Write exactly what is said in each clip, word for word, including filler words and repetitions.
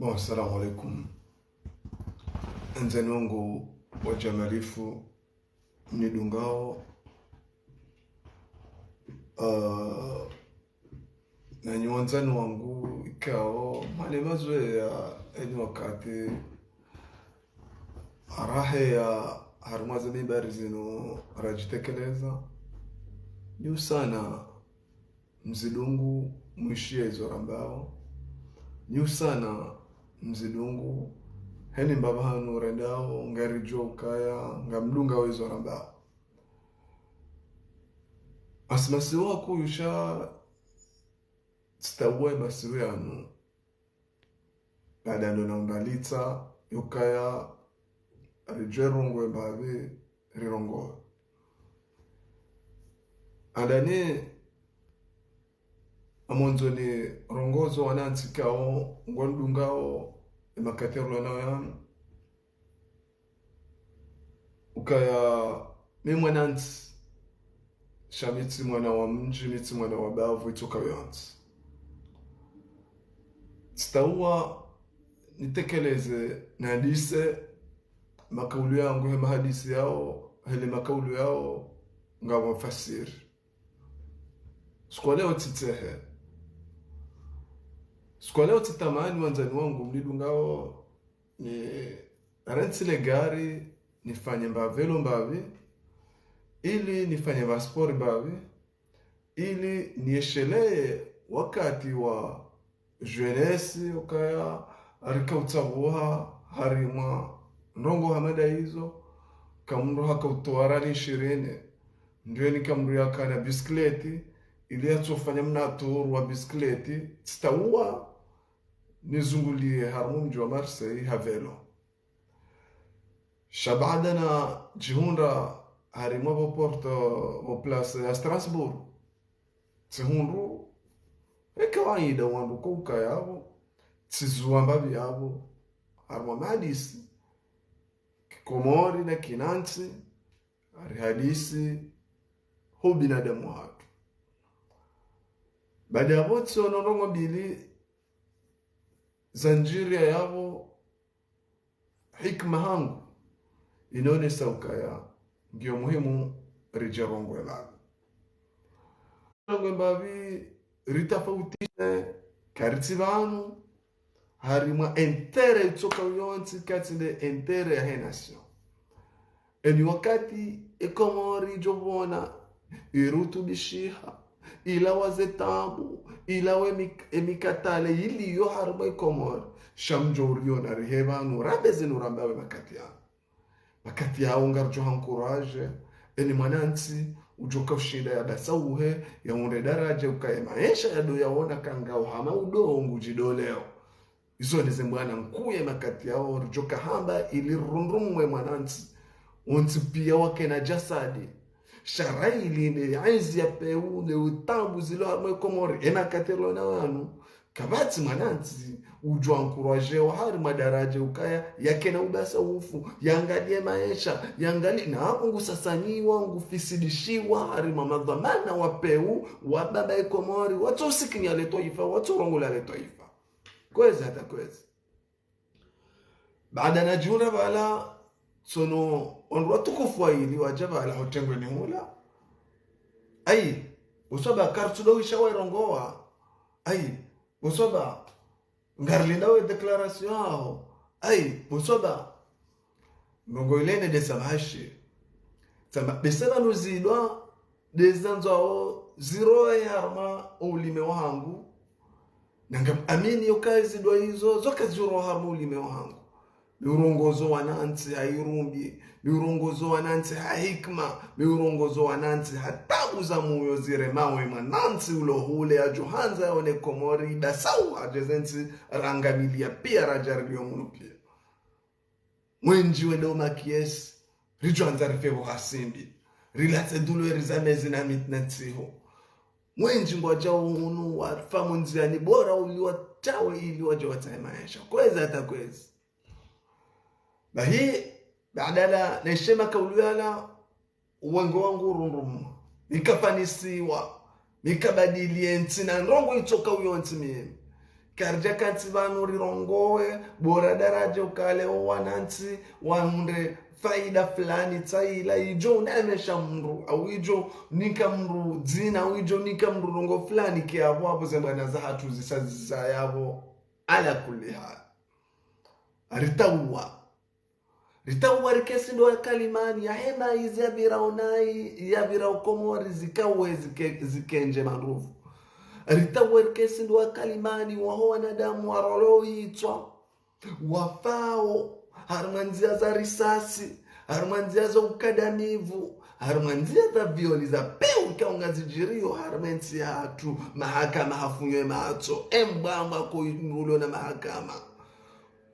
Bon, assalamu alaikum. Wandzani wangu wa djamalifu, mnidungao. Ah, nanyi wandzani wangu ikao, mane mazoea, eni wakati, raha ya harumwa ze mimbari zinu radjitekeleza. Nyi usana mzidungu mwishiye izo rambao. Nyi usana mzidungu, heni mbapvi hanu rendao, ngaridjo ukaya, ngamdungao izo rambao. Asimasi waku yusha tsitauwe masiru yanu. Baada ndo na undalitsa, yukaya ridje rongowe mbapvi rirongowe. Andani, amwandzo nirongoze wanantsi ikao ngwanidungao, emakati rilonao yanu. Ukaya mi mwanantsi, sha mi tsi mwana wa mdji, mi tsi mwana wa bavu, itsoka yontsi. Tsitauwa nitekeleze, nandise makaulu yangu, he mahadisi yao, hele makaulu yao, ngapvo mfasiri. Siku wa leo tsitsehe. Siku wa leo tsitamani wandzani wangu mnidungao, ni rentsi le gari, nifanye mbapvi lo mbapvi, ili nifanye pva sport mbapvi, ili niesheleye wakati wa jeunesse, ukaya rika utsavuha harimwa ndrongo hama nda izo, kamndru haka utowa rali shirini, ndiyo ni kamndru yakana bisikleti, ili yatsofanya mna tour wa bisikleti, tsitauwa nizunguliye harimwa mdji wa Marseille ha vélo. Sha baada nadjihundra harimwa pvo porte, pvo place ya Strasbourg. Tsihundru, eka kawaida wandru ko ukaya pvo, tsizuwa mbapvi yapvo, harimwa mahadisi, kikomori na kinantsi, rihadisi, ho ubinadamu hatru. Baada yapvo tsiono ndrongo mbili zandjiriya yapvo, hikima hangu, inonesa ukaya ngiyo muhimu ridje rongowe mbapvi. Rongowe mbapvi, ritafautishe, karitsi pvanu harimwa intérêt itsoka yontsi, katsi nde intérêt ya he nation. Eni wakati e Komori idjo pvona irutubishiha, ilawa ze taabu, ilawa emik-, emikatale iliyo harimwa e Komori, sha mdjo uriona rihe pvanu, rambe zinu rambao emakati yanu. Makati yao ngaridjo ha encourager eni mwanantsi udjoka ushinda yadasauhe, yahundre daraja, ukaye maesha yado yaona kangao hama udo ngudjidoleo. Izo ndize mbwana nkuu ye makati yao ridjoka hamba ili rirundrumwe mwanantsi. Wontsi piya wakena jasadi. Sha raha ili nde aizi ya pewu, nde utabu zilo harimwa e Komori, emakati rilonao yanu, kapvatsi mwanantsi udjo encouragewa harimwa daraja ukaya yakena ubasaufu, yangaliye maesha, yangali-, na apvo ngusasanyiwa, ngufisidishiwa harimwa madhwamana wa pewu, wa baba e Komori, watso usikinya le twaifa, watso urongola le twaifa. Kwezi hata kwezi. Baada nadjihundra pvala, tsiono wandru watukufu waili wadja pvala ho tengweni hula. Ayi, bo swaba, karitsudo wisha werongowa. Ayi, bo swaba, ngarilindao e déclaration yaho. Ayi, bo swaba, ndrongo ile nde samahashe. Tsamba, be saba nuzidwa, nde zandzwao zirowe harumwa o ulime wahangu. Na ngam amini yukaya zidwa izo, zoka zirowe harumwa o ulime wahangu. Mi urongozo wanantsi ha irumbi, mi urongozo wanantsi ha hikima, mi urongozo wanantsi ha tabu za muyo ziremao e mwanantsi ulo hule yadjo handza yaone Komori idasauha, dje ze ntsi rangamiliya piya radja riliyo munu piya. Mwendji wende o makiyesi, ridjo andza rifepvo ha simbi, rilatse ndulu eri za mezi na mit-, na ntsihu. Mwendji ngwadjao hunu wafa mo ndziyani bora uli watawe ili wadje watsahe maesha. Kwezi hata kwezi. Bahi, baada la, naishe makaulu yala, uwengo wangu urundrumwa. Nikafanisiwa. Nikabadili entsi na ndrongo itsoka uyontsi mimi. Karidja kantsi pvanu rirongowe, bora daraja ukaya wo wanantsi wahundre faida fulani tsayila, idjo unemesha mndru, au idjo nika mndru dzina, au idjo nika mndru ndrongo fulani, ke apvo apvo ze mbwana zahatru zisa zisa yapvo. Ala kulli hal. Ritauwa. Ritauwa rikentsi ndo wakalimani, yahe mayi izi yapvirao nayi, yapvirao Komori zikauwe zike-, zikendje manruvu. Ritauwa rikentsi ndo wakalimani, waho wanadamu warolwa itswa, wafao, harimwa ndzia za risasi, harimwa ndzia za ukadamivu, harimwa ndzia za violi za peu ikao ngazidjirio harimwa entsi yahatru, mahakama hafunywa matso, embwambwa ko mdru ulo na mahakama.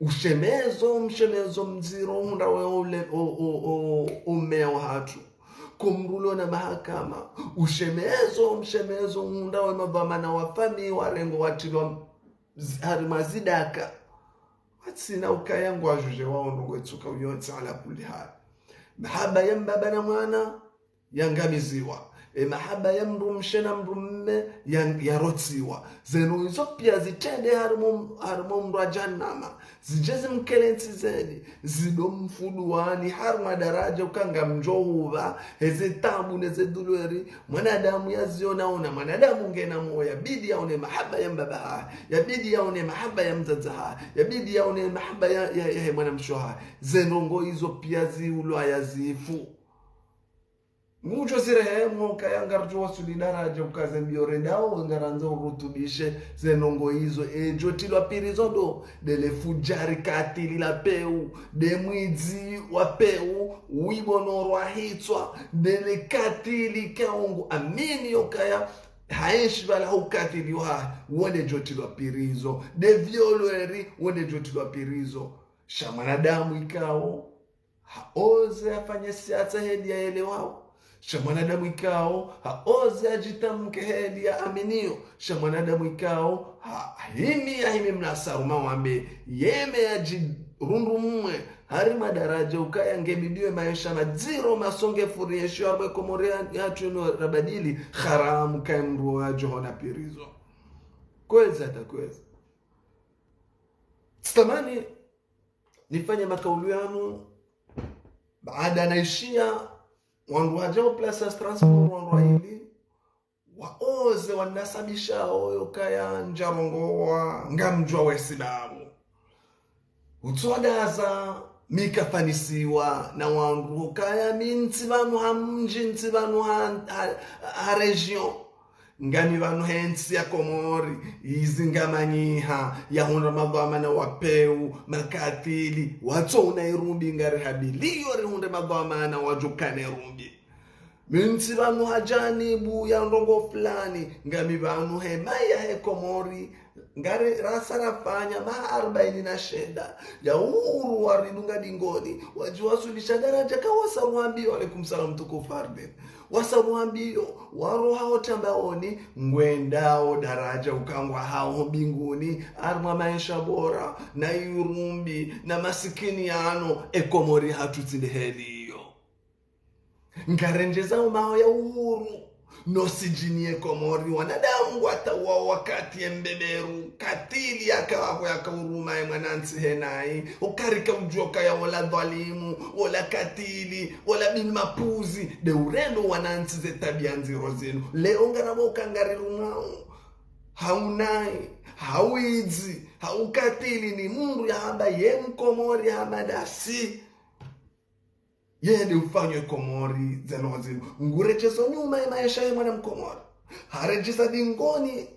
Ushemezo, mshemezo mdziro, hundra we ule, o, o, o, umeya wahatru. Ko mdru ulo na mahakama. Ushemezo, mshemezo, hundra we madhwamana wa famiyi, warengwa watrilwa z-, harimwa zidaka. Watsina ukaya ngwadjudje wao ndrongo itsuka uyontsi ala kulli hal. Mahaba ya mbaba na mwana, yangamiziwa. E mahaba ya mdrumshe na mdrumme ya, yarotsiwa. Zenu izo pia zitrende harimwa, harimwa mdro wa jahannama. Zidje zimkele ntsi zeni, zido mfuduwani harimwa daraja uka ngamdjo hupva, heze tabu neze douleur, mwanadamu yazionaona, mwanadamu ngena moyo, yabidi yaone mahaba ya mbaba hahe, yabidi yaone mahaba ya mdzadze hahe, yabidi yaone mahaba ya, ya, yahe mwanamshe hahe. Ze ndrongo izo pia ziulwa ya zifu. Ngudjo zirehemu ukaya ngaridjo wasuli daraja uka ze mbio rendao, ngarandzo urutubishe ze ndrongo izo, edjo trilwa prison ndo, de le fudjari katili la peu, de mwidzi wa peu, wibo no rwa hitswa, de le katili kaungu amini yokaya haenshi pvala ha ukatili wahahe, wonde djo trilwa prison, de violeur, wonde djo trilwa prison. Sha mwanadamu ikao haoze afanye siasa heli yaelewao. Sha mwanadamu ikao haoze adjitamke heli yaaminio. Sha mwanadamu ikao ha-, hahimi, yahimi mnasaru mawambe, yeme yadjirundumwe harimwa daraja ukaya ngebidiwe maesha madziro masonge furiesho harimwa Komori ya, yahatru inu rabadili, haramu kaye mdru yadjohona prison. Kwezi hata kwezi. Tsitamani nifanye makaulu yanu, baada naishiya, wandru wadjao place ya Strasbourg, wandru waili, waoze wanasabisha oyo kaya ndjarongowa, ngamdjuwa wesi babu. Utswadaza, mi kafanisiwa na wandru, kaya mi ntsi pvanu ha mdji, ntsi pvanu ha, ha, ha région. Ngami pvanu he ntsi ya Komori, izi ngamanyiha, yahundra madhwamana wa peu, makatili, watso una irumbi ngarihabiliyo rihundre madhwamana wadjukane irumbi. Mi ntsi pvanu ha janibu ya ndrongo fulani, ngami pvanu he mayi yahe Komori, ngari rasa rafanya maha arbaini na shenda ya uhuru waridunga dingoni, wadjiwasulisha daraja ka wasaruhambiyo, alaikum salam tukufu Ardin. Wasaruhambiyo, waroha ho tambaoni, ngwendao daraja uka ngwahao ho mbinguni, harimwa maesha bora, na irumbi, na masikini yanu, e Komori yahatru tsi nde heli iyo. Ngarendjeza umao ya uhuru, no sijini ye Komori, wanadamu ngwatauwao wakati ye mbeberu, katili yaka wapvo yaka uruma ye mwanantsi henayi, uka rika udjuwa kaya wola dhwalimu, wola katili, wola bini mapuzi, de urendo wanantsi ze tabiya ndziro zinu. Leo ngarapvo uka ngarirumwao, ha unayi, ha widzi, ha ukatili ni mndru yahamba ye Mkomori hama dasi. Yende ufanywe Komori, zeno zinu. Nguredjezo nyuma ye maesha ye mwana Mkomori. Haredjeza dingoni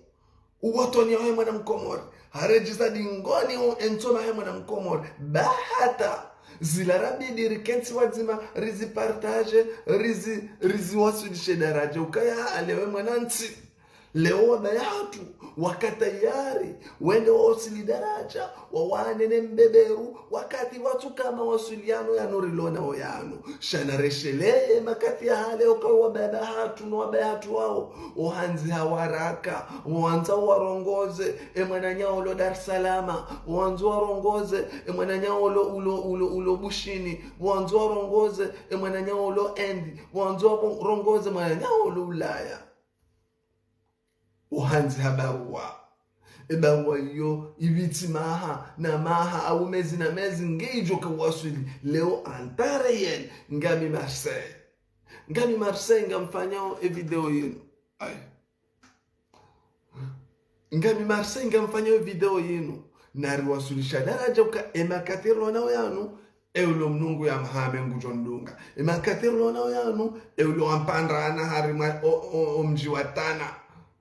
uwotoni wahe mwana Mkomori. Haredjeza dingoni u-, entsoma he mwana Mkomori. Ba hata zila rabidi rikentsi wadzima, rizipartaje, rizi-, riziwasulishe daraja ukaya alewe mwanantsi. Leo wabaya hatru, waka tayari, wende wawasili daraja, wawane ne mbeberu, wakati watsu kama wasiliano yanu rilona oyanu. Sha naresheleye makati ya hale oka wababa hatru no wabaya hatru wao, ohandzi ha waraka, owandzo warongoze, e mwananya olo Dar es Salaam, owandzo warongoze, e mwananya olo ulo, ulo, ulo Bushini, owandzo warongoze, e mwananya olo Endi, owandzo warongoze, mwananya olo Ulaya. Ohandzi ha baruwa. Eba wayo, ipvitsi maha na maha, au mezi na mezi, ngedjo ka waswili. Leo, en temps réel, ngami Marseille. Ngami Marseille, ngamfanyao e video yinu. Ayi. Ngami Marseille, ngamfanyao e video yinu. Nariwaswilisha daradja uka e makati rilonao yanu, e ulo Mnungu ya Mhame ngudjo ndunga. E makati rilonao yanu, e ulo Ampandrana harimwa o, o, o mdji wa Tana.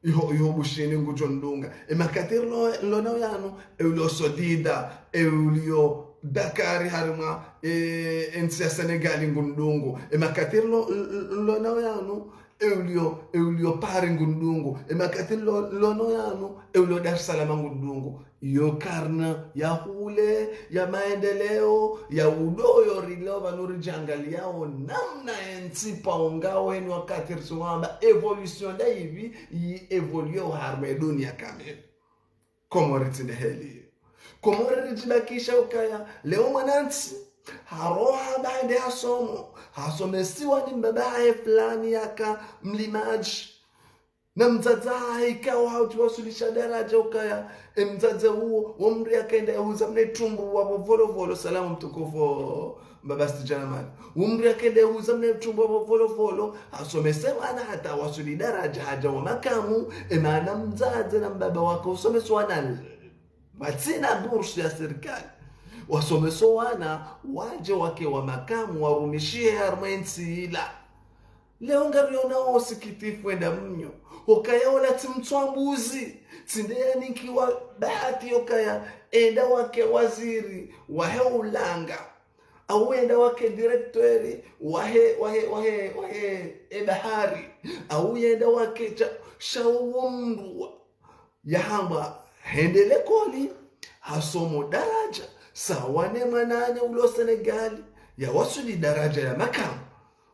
Iho, iho Bushini ngudjo ndunga. E makati rilo, rilonao yanu, e ulo Sodida, e ulo Dakar harimwa, e, entsi ya Senegal ngundungu. E makati rilo, rilonao yanu, e ulo, e ulo Paris ngundungu. E makati rilo, rilonao yanu, e ulo Dar es Salaam ngundungu. Iyo karne ya hule, ya maendeleo, ya udoyo rilio pvanu ridjangaliao namna entsi pvaungao eni wakati risiwamba évolution nda ipvi, yi évoluer harumwa e dunia kamili. Komori tsi nde heli. Komori ridjibakisha ukaya, leo mwanantsi, haroha baada hasomo, hasomesiwa ni mbaba hahe fulani yaka mlimadji. Na mdzadze hahe ikao hauti waswilisha daradja ukaya, e mdzadze uwo, wo mdru yakenda yahuza mna itrumbu wa Volovolo, salamu mtukufu, mbaba Stidjana Mali. Wo mdru yakenda yahuza mna itrumbu wa Volovolo, hasomese wana hata waswili daradja hadja wa makamu, e mana mdzadze na mbaba waka usomesa wana pvatsina bourse ya sirikali. Wasomesa wana, wadje wake wa makamu, warumishihe harumwa entsi ila. Leo ngarionao usikitifu enda mnyo. Ukaya ola tsi mtswa mbuzi, tsi nde yanikiwa bahati yokaya enda wake waziri wahe ulanga. Au enda wake directeur wahe, wahe, wahe, wahe e bahari. Au enda wake sha, sha uwo mdru wa yahamba hende likoli, hasomo daradja sawa ne mwananya ulo Senegal, yawaswili daradja ya makamu.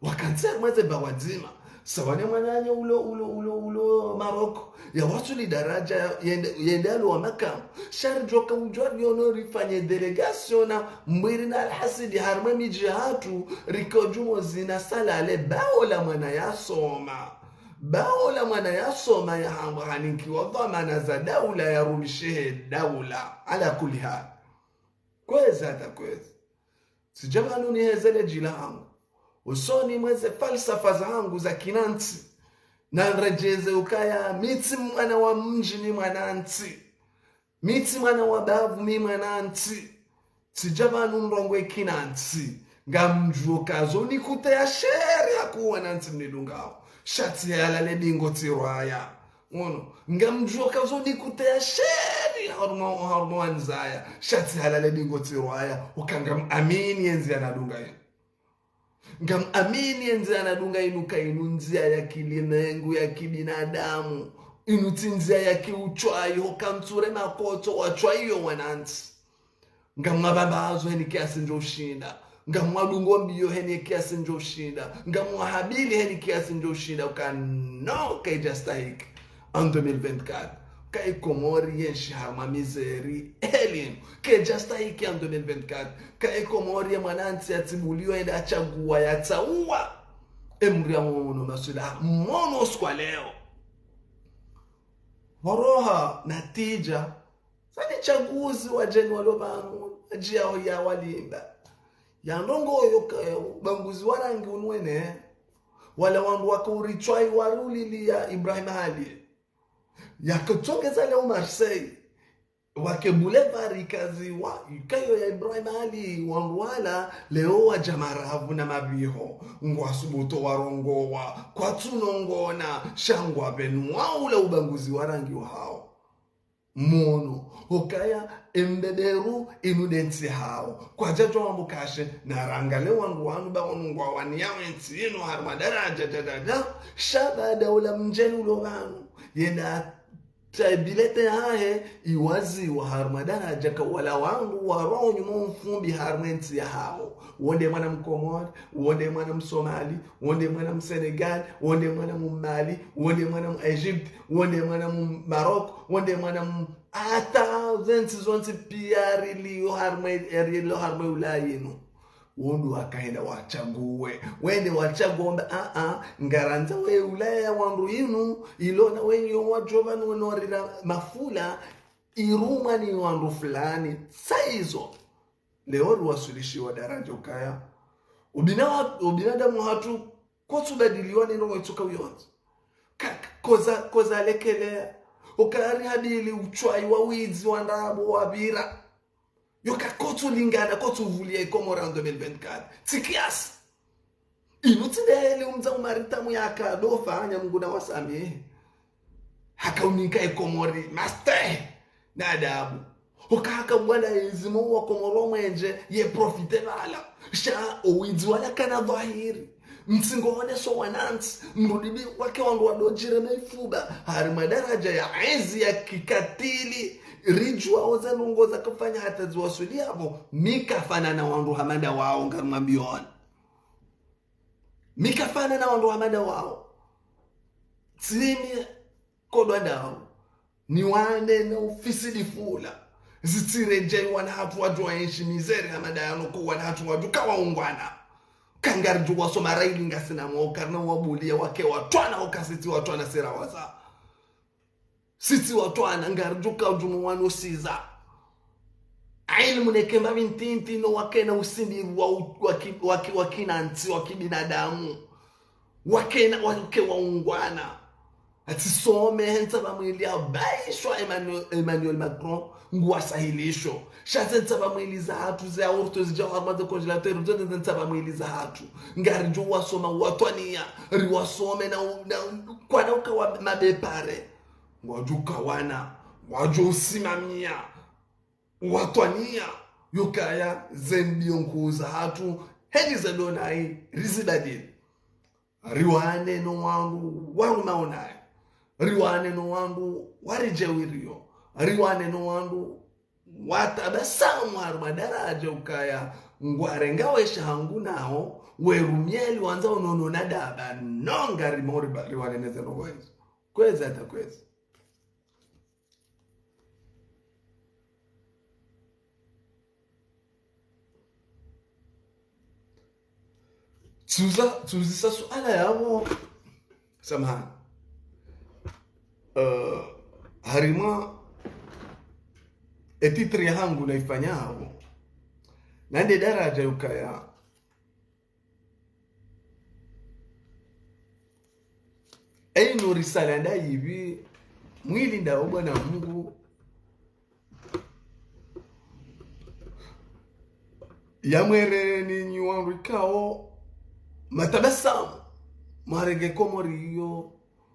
Wakantsi harumwa ze bawa dzima, sawa ne mwananya ulo, ulo, ulo, ulo Maroc, yawaswili daradja ya, yende, yende alo wa makamu. Sha ridjoka udjwa riono rifanye délégation na mbwiri na alhasidi harumwa e midji yahatru, rike djumo zina salale, ba ola mwana yasoma. Ba ola mwana yasoma yahamba hanikiwa dhwamana za daula yarumishihe daula. Ala kulli hal. Kwezi hata kwezi. Tsidja pvanu niheze le dji lahangu. Usoni mwa ze falsafa zahangu za kinantsi. Na nredjeze ukaya mi tsi mwana wa mdji, mi mwanantsi. Mi tsi mwana wa bavu, mi mwanantsi. Tsidja pvanu nrongowe kinantsi. Ngamdjuo kazo nikuteya sheri haku wanantsi mnidungao. Sha tsi halale dingo tsirwaya. Ngono, ngamdjuo kazo nikuteya sheri harumwa, harumwa wanizaya. Sha tsi halale dingo tsirwaya. Uka ngamamini ye ndziya nadunga inu. Ngamamini ye ndziya nadunga inu ka inu ndziya ya kilimengu, ya kibinadamu. Inu tsi ndziya ya kiutswayi, hoka ntsure makotso watswayi yo wanantsi. Ngamwabambazo heni kiasi ndjo ushinda. Ngamwadungo mbiyo heni kiasi ndjo ushinda. Ngamwahabili heni kiasi ndjo ushinda. Uka no, kaidja stahiki. En deux mille vingt-quatre. Ka e Komori yenshi harumwa misère heli inu. Kaidja stahiki en deux mille vingt-quatre. Ka e Komori ye mwanantsi yatsibuliwa yende yatsaguwa, yatsauwa. E mdru ya mwono maswila, mwono usiku wa leo. Waroha natija. Sa ni tsaguzi wadjeni walo pvanu, wadjiyaho ya walimba. Ya ndrongo yo ka, ubaguzi wa rangi unu wene. Wala wandru waka uritswayi warulili ya Ibrahim Ali. Yakatsongeza leo Marseille. Wake boulevard ikaziwa, ikayo ya Ibrahim Ali, wandru wala, leo wadja maravu na mabiho. Ngwasubutu warongowa, kwatsunongona, sha ngwapvenuwa ula ubaguzi wa rangi wahao. Mwono, hukaya, e mbeberu, inu nde ntsi yahao. Kwadjadjo wambu kashe, narangale wandru wanu ba wanu ngwawaniyao entsi inu harumwa daradja, da, da, da. Sha ba daula mdjeni ulo pvanu. Yenda ta bilete yahahe, iwaziwa harumwa daradja ka wala wandru waroho nyuma mfumbi harumwa entsi yahao. Wo nde mwana Mkomori, wo nde mwana Msomali, wo nde mwana Msenegal, wo nde mwana Mmali, wo nde mwana Egypte, wo nde mwana Maroc, wo nde mwana m-, hata zentsi zontsi piya rilio harumwa, rilio harumwa Ulaya inu. Wo ndo wakahenda watsaguwe. Wende watsaguwe wamba, a, a, ngarandzo we Ulaya ya wandru inu, ilo na wenyi yo wadjo pvanu weno warira mafula, irumwa ni wandru fulani. Sa izo, leo riwaswilishiwa daraja ukaya ubina wa, ubinadamu hatru kotsu badiliwa neno waitsuka uyonzi. Ka, koza, koza lekelea. Ukaya rihabili utswayi wa widzi wa ndrabo wa pvira. Yoka kotsu lingana, kotsu vulia Ikomori en deux mille vingt-quatre. Tsi kiasi. Inu tsi ndele umdza umaritamu yaka dofa, anya Mungu na wasamihi. Haka uninka Ikomori, master, na adabu. Hoka haka bwana ezimo wa Komoro mwenje, ye profite pvala. Sha owidzi wala kana dhwahiri. Mtsingo oneso wanantsi, mrudi bi wake wandru wadodjire maifuba. Harimwa daraja ya ezi ya kikatili. Ridjuwa oza ndrongo za kafanya hata ziwaswili yapvo. Mi kafanana wandru hama nda wao, ngarimwambiyoni. Mi kafanana wandru hama nda wao. Tsimi kodwa ndawo. Niwane na ufisidi fula. Zitsiredjeyi wana hatru wadjo waenshi mizere hama nda yanu ko wana hatru wadjo kawaungwana. Ka ngaridjo wasoma raili ngasina mwo, karina wabulia wake watwana oka sitsi watwana sera waza. Sitsi watwana ngaridjo kaudjuno wano siza. Aili munekemba mintintino wakena usindi wa, wa, ki- wa, ki- wa kinantsi, wa kibinadamu. Wakena, wake waungwana. Atsisome hentsa pvamwili abaishwa Emmanuel, Emmanuel Macron, nguwasahilisho. Sha zentsa pvamwili za hatru, ze aorto zidja harumwa ze congélateur, zo zentsa pvamwili za hatru. Ngaridjo wasoma, watwaniya, riwasome na, na, kwana uka wa mabepare. Ngwadjo uka wana, wadjo usimamia, watwaniya, yokaya, ze mbiyo nkuu za hatru, heni ze donayi, rizibadili. Riwane no wandru warumao naye. Riwane no wandru waridjewiriyo. Riwane no wandru watabasamu harumwa daraja ukaya ngwarenga wesha hangu nao, werumieli wandza unono na daba, no ngarimori ba riwane neze ndrongo ezo. Kwezi hata kwezi. Tsuza, tsuzisa suala yapvo, samahani. Eh, harimwa e titre yahangu naifanya yapvo. Nande daraja yukaya. Eino risala ndayipvi, mwili ndawo Bwana Mungu. Yamwereni nyi wandru ikao matabasamu, mwarenge Komori iyo,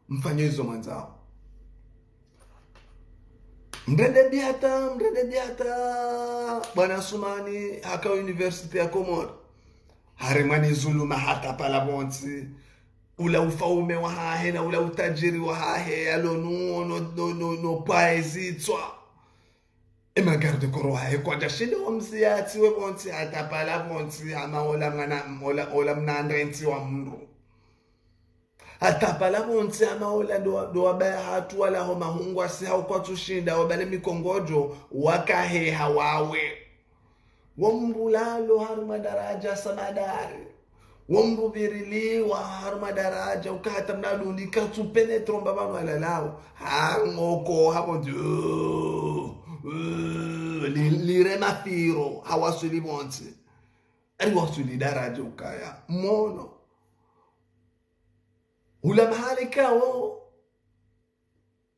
mfanye izo mwandzao. Mrende biata, mrende biata, Bwana Sumani, haka Université ya Komori. Harimwa ni zuluma hata pvala pvontsi. Ula ufaume wahahe na ula utadjiri wahahe, yalo nuwo no, no, no, no pwae zitswa. Ema garde corps wahahe kwadja shinda wamziya atsiwe pvontsi, hata pvala pvontsi, hama ola mwana, ola, ola mna ndrentsi wa mndru. Hata pvala pvontsi, hama ola ndo, ndo wabaya hatru wala ho mahungu asi hau kwatsu shinda, wabale mikongodjo, wakaheha wawe. Wamrulalo harumwa daraja samadari. Wamrubiriliwa harumwa daraja, ukata mna dundi katsu pénétrer mba pvanu alalao. Hangoko, hapvo ndu. Li, lire mafiro, hawaswili pvontsi. Ari waswili daraja ukaya. Mono. Hula mahali kawo.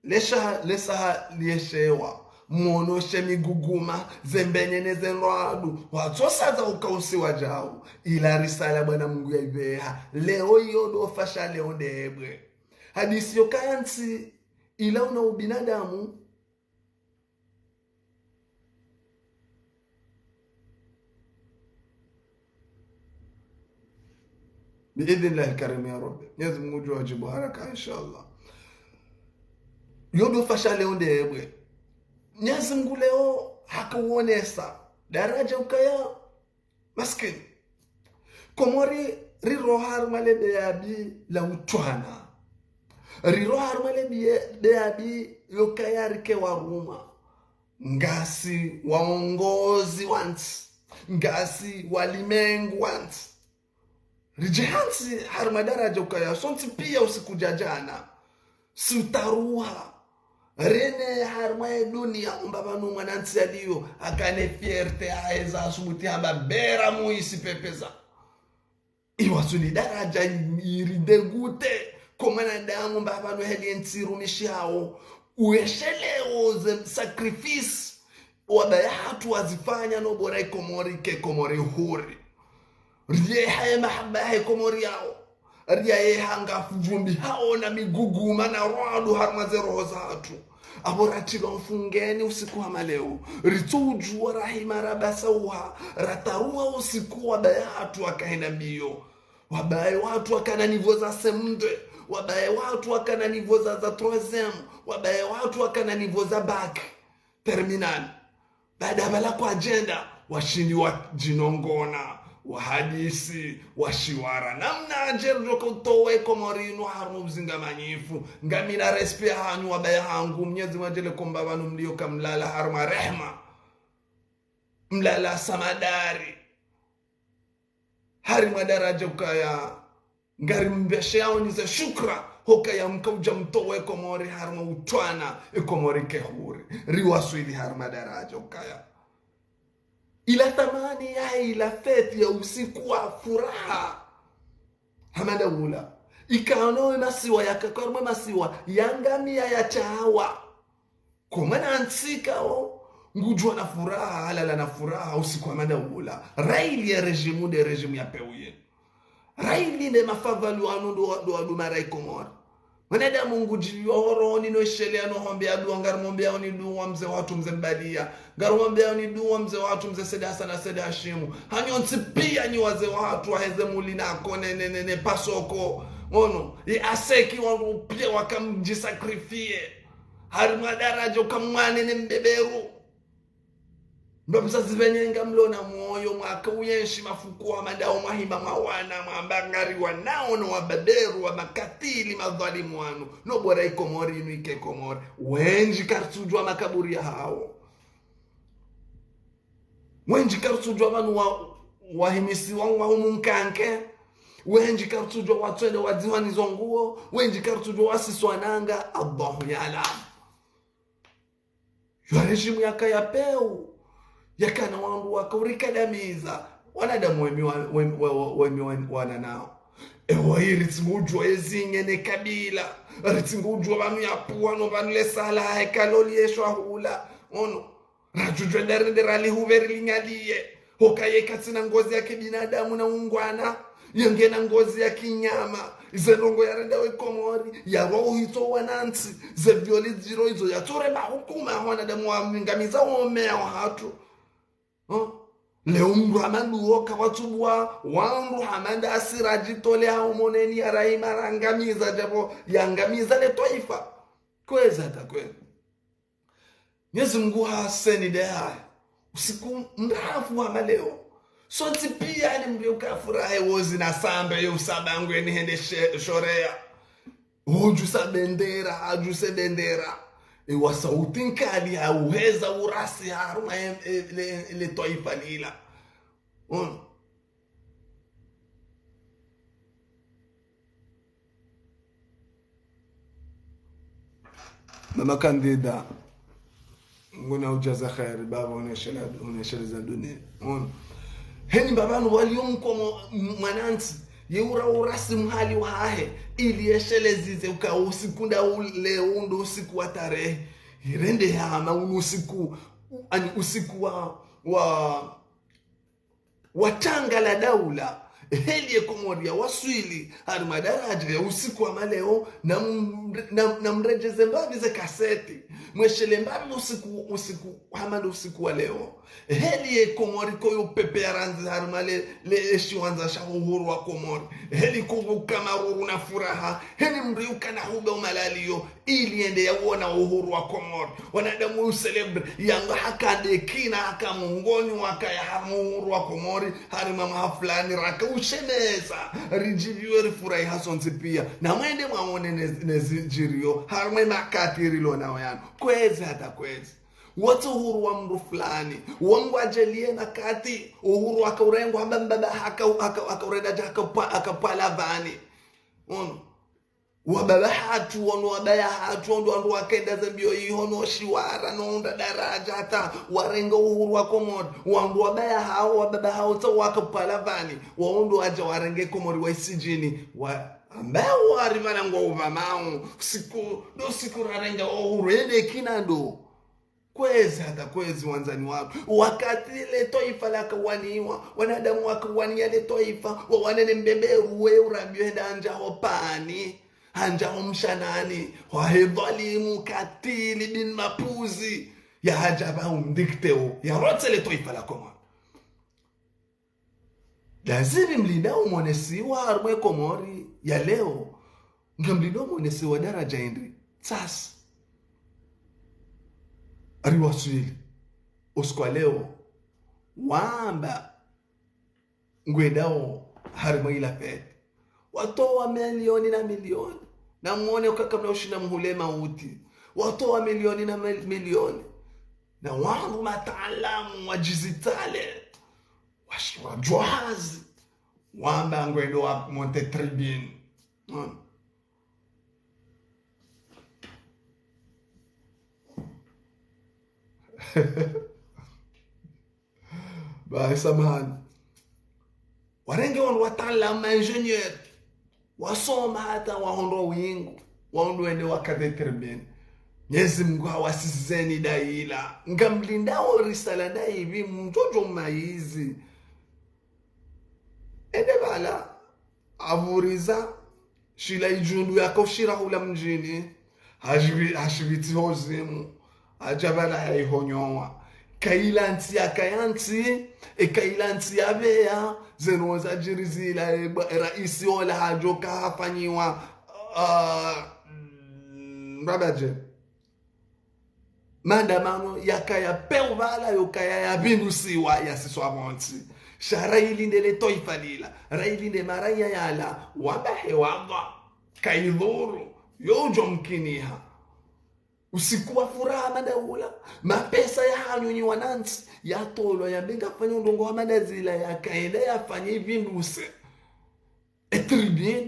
Lesha, lesaha lieshewa, mono she miguguma, zembenye ne zendrwadu, watsosaza ukausiwa djau, ila risala Bwana Mungu yaibeha, leo iyo ndo fasha leo ndebwe. Hadisi yokaya ntsi, ila una ubinadamu, بإذن الله الكريم يا رب. Mwenyezi Mungu ngudjo wadjibu haraka, inshallah. Yo ndo fasha leo ndebwe. Mwenyezi Mungu leo hakawonesa daraja ukaya maskini. Komori riro harumwa le beyabi la utwana. Riro harumwa le biye-, beyabi yokaya rike warumwa. Ngasi waongozi wa ntsi. Ngasi walimengu wa ntsi. Ridje hantsi harumwa daraja ukaya sontsi piya usiku dja djana. Si utaruha. Rene harumwa ye dunia, omba pvanu mwanantsi yaliyo, akane fierté, aheza asubuti hamba bera muisi pepeza. Iwasuli daraja iri dégoûté, ko mwanadamu mba pvanu heli entsi rumishiao, uesheleo ze sacrifice, wabaya hatru wazifanya no bora ye Komori ke Komori huri. Riyeha ye mahaba yahe Komori yao. Riyayeha nga fujumbi hao na miguguma na rwadu harumwa ze roho zahatru. Apvo ratilwa mfungeni usiku hama leo. Ritsoujua rahima rabasauha. Rataruwa usiku wabaya hatru wakahenda mbiyo. Wabaya hatru wakana niveau za C M deux. Wabaya hatru wakana niveau za, za troisième. Wabaya hatru wakana niveau za bac. Terminal. Baada pvala kwadjenda, washindi wadjinongona, wahadisi, washiwara. Namna adje ridjoka utowa ye Komori inu harumwa uzinga manyifu. Ngamina respect hanyu wabaya hangu, Mnyezi Mngu adjaanlie ko mba pvanu mliyo ka mlala harumwa rehma. Mlala samadari. Harumwa daraja ukaya ngari mbesheao ni ze shukra, hukaya mka udja mtowa ye Komori harumwa utwana, ye Komori ke huri. Riwaswili harumwa daraja ukaya. Ila thamani ya ila fête ya usiku wa furaha. Hama nda ula. Ikao no ye masiwa yaka, harumwa ye masiwa, yangamiya yatsawa. Ko mwanantsi kao, ngudjuwa na furaha, halala na furaha, usiku hama nda ula. Raili ye régime nde régime ya pewu yenu. Raili nde mafavali wanu ndo, ndo wadumara ye Komori. Mwanadamu ngudjiliwa horoni no ishelea no hombeya dua, ngarimombeyaoni dua mze wahatru mze Mbalia. Ngarimombeyaoni dua mze wahatru mze Said Hassan na Said Hashimu. Hanyu ntsi piya nyi wazee wahatru waheze muli na kone ne, ne, ne pasoko. Ono, ye aseki wanu piya wakamdji sacrifier. Harumwa daraja ukamwane ne mbeberu. Ndo mzazi pvenyenga mlo na moyo, mwaka uyenshi mafuku hama ndao mwahima mwawana, mwamba ngari wanao no wabeberu wa makatili madhwalimu wanu. No bora ye Komori inu ike Komori. Wendji karitsudjuwa makaburi yahao. Wendji karitsudjuwa pvanu wa, wahimisiwa ngwa humu nkanke. Wendji karitsudjuwa watswende wadzihwa ni zo nguo. Wendji karitsudjuwa wasiswa nanga. Allahu yaalam. Yo régime yaka ya pewu, yakana wandru waka urikadamiza, wanadamu wemi wa, wemi, wa, wa, wemi wa, wana nao. Ewa iri ritsingo udjuwa ye zinge ne kabila, ritsingo udjuwa pvanu yapvuwa no pvanu le sala, he kaloli ye shwahula, ono. Radjudjuwa ndarende rali hupveri linyaliye. Hukaya katsina ngozi ya kibinadamu na ungwana, yangena ngozi ya kinyama. Ize ndrongo yarenda we Komori, yarwa uhitso wanantsi. Ze violi ziro izo yatsore mahukuma ya wanadamu wangamiza waume ya wahatru. Huh? Leo mndru hama nduwo kawatsubuwa, wandru hama nda asira djitole hao moneni ya rahima rangamiza djapvo, yangamiza le twaifa. Kwezi hata kwezi. Mnyezi Mngu haseni de haya. Usiku mrefu hama leo. Sontsi piya ni mndru ukafurahi wozi na sambe yo usaba ngweni hende she, shoreya. Udjusa bendera, adjuse bendera. Ewa sauti nkali ha uheza urasi harumwa e, e, le, le twaifa lila. Ono. Mama Kandida, nguna udjaza kheri, baba, unesheleza, unesheleza dunia. Ono. Heni baba no waliyo mkomo m-, mwanantsi, ye ura urasi mhali wahahe, ili yesheleze ze uka usiku nda ule undo usiku wa tarehi. Irende hama unu usiku, ani usiku wa, wa, wa tanga la daula, heli ye Komori yawaswili, harumwa daraja ya usiku wa maleo, na mre-, na, na mredjeze mbapvi ze kaseti, mweshele mbapvi usiku, usiku, hama ndo usiku wa leo. Heli ye Komori koyo pepe ya randzi harumwa le, le eshiwandza sha uhuru wa Komori. Heli kuvuka maruru na furaha, heli mndru ukana huba umalaliyo, ili yende yawona uhuru wa Komori. Wanadamu u célébrer, yanga haka ndekina, haka mongoni, wakaya harumwa uhuru wa Komori, harumwa maha fulani, raka ushemeza, ridjiviwe rifurahi hasontsi piya. Na mwende mwawone ne, ne zidjiriyo, harumwa makati rilo nawo yanu. Kwezi hata kwezi. Wotsi uhuru wa mndru fulani, wangwadjeliye makati, uhuru waka urengwa hamba mbaba haka, haka, haka urenda dja haka pva-, haka pvala pvani. Ono. Wababa hatru, wanu wabaya hatru, wandru wandru wakenda zambio iho no shiwara, no unda daraja hata warenge uhuru wa Komori. Wandru wabaya hawo, wababa hawo tsa waka pvala vani. Wandru waja warenge Komori wa isidjini. Wa, ambao wari vana ngo uvamao. Siku, ndo siku rarenga uhuru, ende kina ndo. Kwezi hata kwezi wandzani wapvo. Wakati le twaifa lakawaniwa, wanadamu wakawaniya le twaifa, wawanene mbemberu we urambio henda handja ho pani, handja ho mshanani, hwahe dhwalimu, katili, bin mapuzi, ya hadja pva umdikteo, ya rotse le twaifa la Komori. Lazima mlindao mwonesiwa harumwa Komori ya leo, ngamlindao mwonesiwa daraja indri. Tsasi. Ari waswili. Usiku wa leo. Wamba. Ngwendao harumwa ila fête. Watowa milioni na milioni. Na mwone ukaka mna ushinda mhule mauti. Watowa milioni na mil-, milioni. Na wandru mataalamu wa djizitale. Wash-, wadjuwa hazi. Wamba ngwendo wa monte tribune. Hmm. Ba, samahani. Warenge wandru wataalamu, ma ingénieur. Wasoma hata wahondro wingu. Wandru wende wakate tribune. Mnyezi Mungu hawasizeni daila. Ngamlindao risala ndaivi mdjodjo maizi. Ende pvala, avuriza, shila idjundu yako shira hula mdjini, hashivi-, hashivitsi hozimu, hadja pvala haihonyowa. Kaila ntsi yakaya ntsi, e kaila ntsi yaveya, zeno zadjiri zila, e ba-, raisi ola hadjoka hafanyiwa, ah, mm, rabaje. Maandamano yakaya peu pvala yokaya yapvindusiwa yasiswa pvontsi. Sha railinde le twaifa lila. Railinde maraya yala. Wamba he wamba. Kaidhuru. Yo udjo mkiniha. Usiku wa furaha madaula. Mapesa ya hanyu nyi wanantsi. Yatolwa yambe ngafanya undrongo wa madazila yakaenda yafanya ipvinduse. E tribune,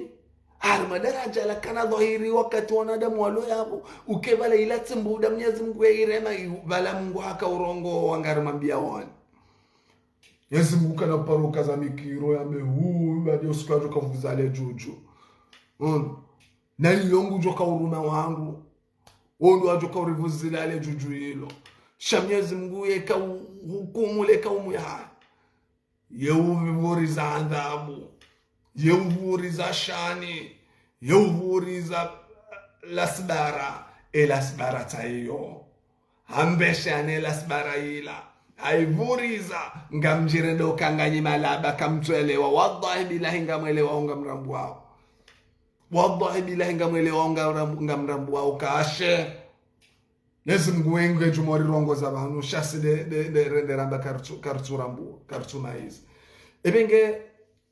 hari madaraja la kana dhwahiri wakati wanadamu walo yapvo, uke pvala ila tsimbuda Mnyezi Mungu ya irema, i-, pvala Mungu haka urongowa ngari mwambia wani. Mnyezi Mungu kana paro kaza mikiro ya mehu, badi usiku wadjoka vuza le djudju. Mm. Na iyo ngudjoka uruma wangu, wondro wadjoka urivuzila le djudju ilo. Sha Mnyezi Mungu yeka u-, hukumu le kaumu yahahe. Ye uvuriza adhabu, ye uvuriza shani, ye uvuriza lasbara, e lasbara tsa iyo. Hambesha ne lasbara ila, haivuriza, ngamdjirendo kanganyi malaba kamtswelewa, wallahi billahi ngamwelewa ngamrambuwao. Wallahi billahi ngamwelewa ngamram-, ngamrambuwao kashe. Mnyezi Mungu wenge djumwa rirongoza pvanu, sha si de, de, de, de, de ramba karitsu, karitsu rambu, karitsu maizi. Ebe nge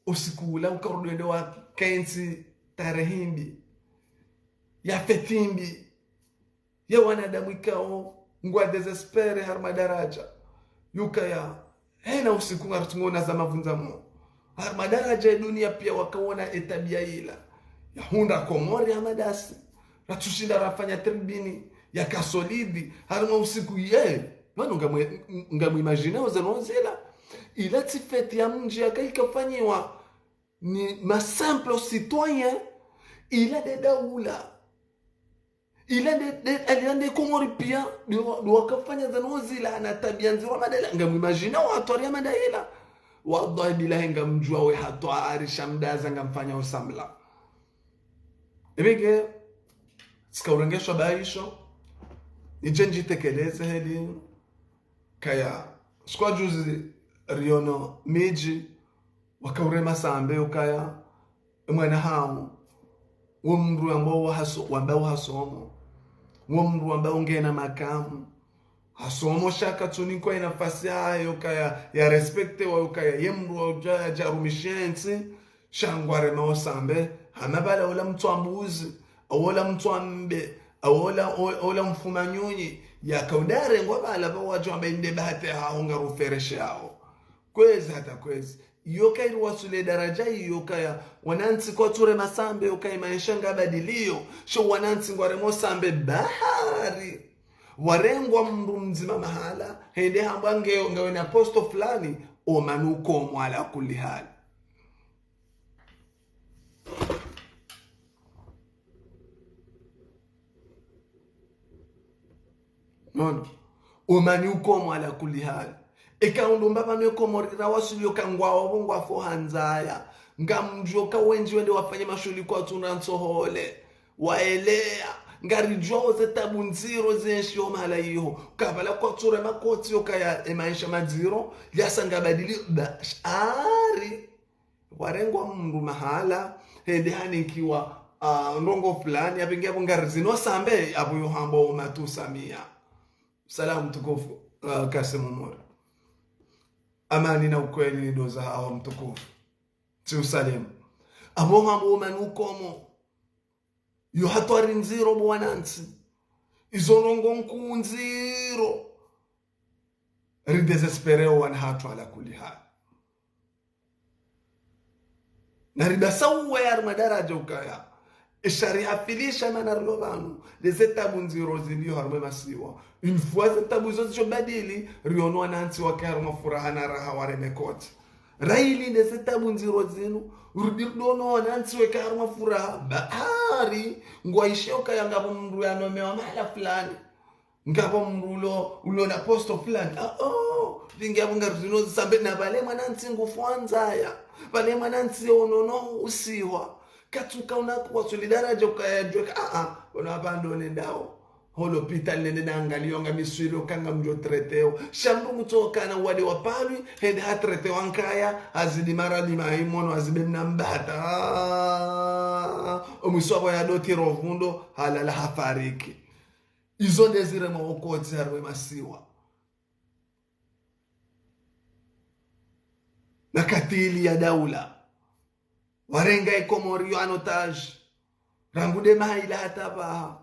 usiku ula ukarudi wende wa kentsi tarehi mbi, ya fête mbi, ya wanadamu ikao, ngwa désespéré hari madaraja. Yukaya, hena usiku ngaritsungo na za mavundza mo. Hari madaraja ya dunia pia wakaona e tabia ila. Ya hundra Komori ya madasi. Ratsushinda rafanya tribune. Yaka solide. Hari mwa usiku ye. Pvanu ngamwe, ngamwe imagine oze nozela. Ila tsi fête ya mdji yaka ikafanyiwa. Ni ma simple citoyen. Ila de daula. Ila nde, nde, ila nde Komori pia, ndo, ndo wakafanya zano zila na tabia ndziro madela. Ngamwimagine wandru wari ya madela. Wallahi billahi ngamdjuwa we hatwari sha mdaza ngamfanya usambla. Ebe nge, tsika urengeshwa baisho, nidje ndjitekeleze heli, kaya, siku wa juzi riono midji, wakaurema sambe ukaya, e mwana hawo, wo mndru ambao haso-, wamba hasomo, wo mndru ambao ngena makamu, hasomo sha katsunikwa e nafasi yayo kaya, ya respecté wa ukaya, ye mndru wa uja, ya jarumishe ntsi, sha ngwarema wo sambe, hama pvala ola mtswa mbuzi, awola mtswa mbe, awola, o-, ola mfuma nyunyi, yaka udare ngwa pvala pvo wadjo amba inde bahati haho ngarufereshe haho. Kwezi hata kwezi. Yoka iri wasuli daraja iyo kaya, wanantsi kwatsu rema sambe yoka imaesha ngabadiliyo, sho wanantsi ngwaremo sambe bahari. Warengwa mndru mdzima mahala, hende hambwa ngeyo, ngawe na posto fulani, Omani ukomo ala kulli hali. Nono. Omani ukomo ala kulli hali. Eka undru mbapvi ne Komori rawasuli yoka ngwawo pvo ngwafo ha ndzaya. Ngamdjuo ka wendji wende wafanye mashuhuli kwatsu na ntsohole. Waeleya. Ngaridjuao ze tabu ndziro zenshi yo mahala iho. Kapvala kwatsu rema kotsi yoka ya emaesha madziro. Yasa ngabadili ba, ari. Warengwa mndru mahala, hende hanikiwa, ah, ndrongo fulani, yapvo nge yapvo ngari zino sambe, yapvo yo hambwa Omani usamia. Salamu mtukufu, ah, Kasim Umar. Amani na ukweli ni doza haho mtukufu. Tsi usalimu. Apvo hambwa Omani ukomo. Yo hatwari ndziro bo wanantsi. Izo ndrongo nkuu ndziro. Ridésespéré wo wana hatru ala kulli hali. Na ribasauwe harimwa daraja ukaya. Esha rihafilisha mana rilo pvanu. Leze tabu ndziro zilio harimwa masiwa. Une fois ze tabu izo zidjo badili, riono wanantsi wake harimwa furaha na raha wareme kotsi. Raili leze tabu ndziro zinu, rudi riono wanantsi wake harimwa furaha. Bahari, ngwaishe ukaya ngapvo mndru yanomewa mahala fulani. Ngapvo mndru ulo, ulo na posto fulani. Ah, oh, vingi apvo ngari zino zisambe na pvale mwanantsi ngufu wa ndzaya. Pvale mwanantsi ye unono usihwa. Katsuka unaku wasuli daraja ukaya djweka. Ah, ah, ono apva ndo nendao. Ho lopitali nende na angaliyo nga miswili yoka ngamdjo traité wo. Sha mndru ngutsokana wade wa palwi, hende ha traité wa nkaya, hazidi maradi maimono, hazibe mna mbata. Ah, omwiso apvo ya doti rovundo, halala hafariki. Izo nde zirema wo kotsi harimwa masiwa. Na katili ya daula. Warenga e Komori yo en otage. Rangu de maha ila hata pvaha.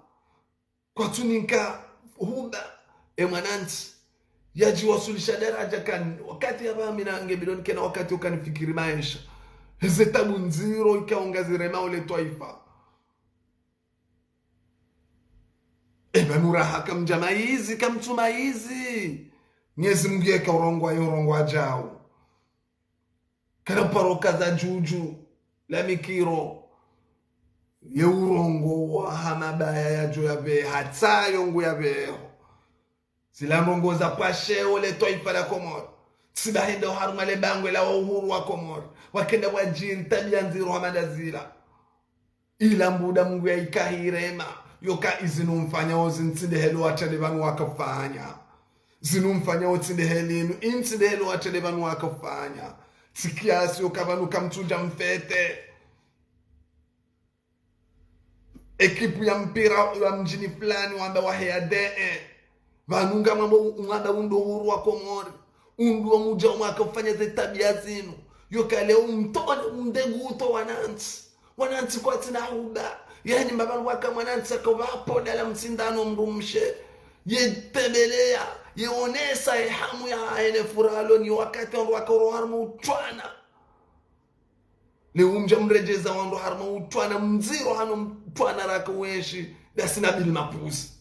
Kwatsuninka huba e mwanantsi. Yadjiwasulisha daraja kan. Wakati ya pvaha mina nge bidon kena wakati ukanifikiri maesha. Heze tabu ndziro ikao ngazirema ole twaifa. Eba nuraha kamdja maizi, kamtsu maizi. Mwenyezi Mungu yeka urongoa, yo urongoa djau. Kana paro kaza djudju, la mikiro. Ye urongoa ha mabaya yadjo yapve, hata yo ngu yapveho. Zila ndrongo za pvwashe wo le twaifa la Komori. Tsi bahenda oharumwa le bangwe la uhuru wa Komori. Wakenda wadjiri tabia ndziro hama nda zila. Ila mbuda Mungu ya ikahirema. Yoka izinu mfanyao zi ntsi nde helo watsende pvanu wakafanya. Zinu mfanyao tsi nde helinu, intsi nde helo watsende pvanu wakafanya. Tsi kiasi yoka pvanu kamtsudja mfete. Ekipu ya mpira ya mdjini fulani wamba waheya D E. Pvanu ngamwambo, mwamba undru uhuru wa Komori. Undru wa mudja umwaka ufanya ze tabia zinu. Yoka leo umtone, umdegu uto wanantsi. Wanantsi kwatsina huba. Yani mbapvi waka mwanantsi aka pvapvo dala mtsindano mdrumshe. Ye tembeleya, ye onesa ye hamu ya ene furalo ni wakati wandru waka uro harumwa utswana. Leo mdja mredjeza wandru harumwa utswana mdziro hano mtswana raka wenshi, dasi na Bill Mapuzzi.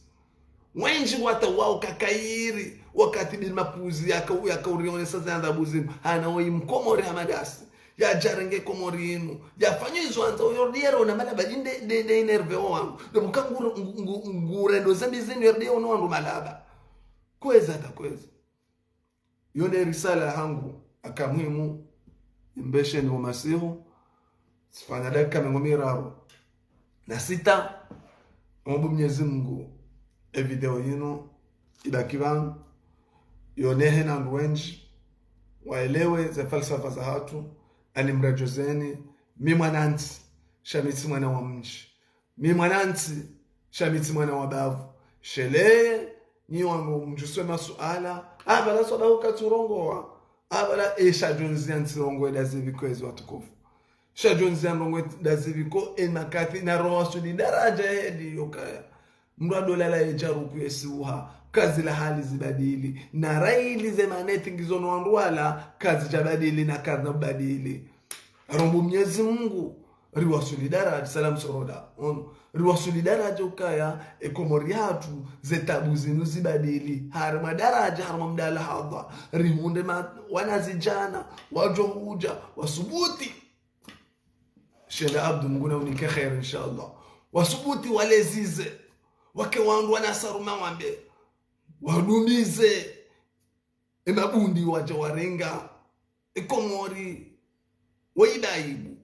Wendji wata wao kakairi, wakati Bill Mapuzzi yaka, yaka urionesa ze adhabu zinu. Hana woyi mkomori hama dasi. Yadjarenge Komori inu. Yafanya izo andza uyo diero na malaba, inde, de, de énervé wo wandru. De buka ngu, ngu, ngu, ngurendo zembi zinu yerde ono wandru malaba. Kweza ta kweza. Yo nde risala hangu, aka muhimu, imbesheni wo masihu, tsifanya dakika mengo miraru na sita, omba Mwenyezi Mungu, e video yinu, ibaki pvanu, yonehe na wandru wendji, waelewe ze falsafa za hatru, ani mradjozeni, mi mwanantsi, sha mi tsi mwana wa mdji. Mi mwanantsi, sha mi tsi mwana wa bavu. Sheleye, nyi wanu mdjuswe masuala. Apvala swabahu katsurongoa. Apvala e sha djonzi ya ntsirongoe da zipvi ko ezi watukufu. Sha djonzi ya ndrongoe da zipvi ko e makati na rowasuli daraja heli yokaya. Mndru adolala ye djaruku yesiuha, kazi la hali zibadili. Na raili ze maneti ngizo no wandru wala, kazidjabadili na kazina ubadili. Rombo Mnyezi Mungu, riwasuli daraja, salam soroda. Ono, riwasuli daraja ukaya, e Komori yatru, ze tabu zinu zibadili. Harimwa daraja, harimwa mdala hadha. Rihundre ma, wanazidjana, wadjo hudja, wasubuti. Shenda Abdu, Mungu na unike kheri, inshallah. Wasubuti walezize. Wake wandru wanasaruma wambe. Wadumize. E mabundi wadja warenga. E Komori. Waibaibu.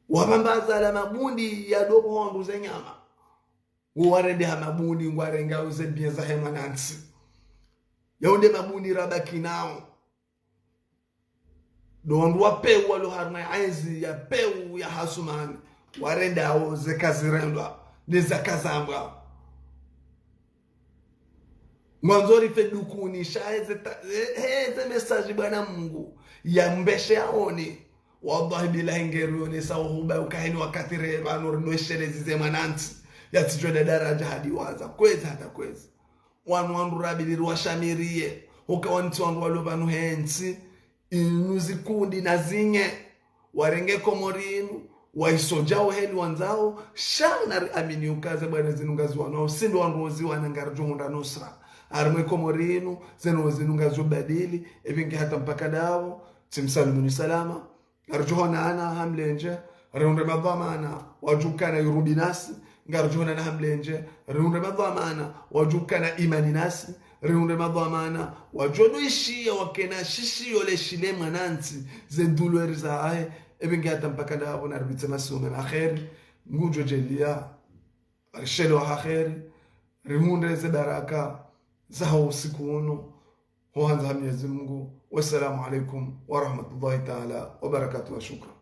Wabambaza la mabundi ya dobo wandru ze nyama. Uwarende ha mabundi ngwarenga uze bien za hemwa nantsi. Yaunde mabundi rabaki nao. Ndo wandru wa peu walo harimwa ezi ya peu ya hasumani. Warendao ze kazirendwa, ne za kazambwa. Mwandzo rife dukuni, sha eze ta, e, e, eze message bwana Mungu, ya mbeshe yaone. Wallahi billahi ngeri yonesa uhuba ukaheni wakati re, pvanu rino eshelezi ze mwanantsi. Yatsidjwe na daraja hadi waza. Kwezi hata kwezi. Wanu wandru rabili riwashamiriye. Uka wantsi wandru walo pvanu hentsi. Inu zikundi na zinye. Warenge Komori inu. Waisodjao heli wandzao. Sha nari amini ukaze bwana zinu ngaziwanao. Sindo wandru woziwana ngaridjo hundra nusra. Harimwa e Komori inu. Zeno zinu ngazobadili. Ebingi hata mpaka ndapvo. Tsimsalimuni salama. Ngaridjo honana ha mlendje, rihundre madhwamana, wadjo ukana yurubi nasi, ngaridjo honana ha mlendje, rihundre madhwamana, wadjo ukana imani nasi, rihundre madhwamana, wadjo no ishiya wakena shishiyo le shile mwanantsi, ze ndulweri zahe, ebingi hata mpaka ndapvo naribitse masihu mema kheri, ngudjo djeliya, rishelewa ha kheri, rihundre ze baraka, zaho usiku unu, ho handza ha Mnyezi Mungu. Wassalamu alaikum warahmatullahi taala wabarakatuh wa shukran.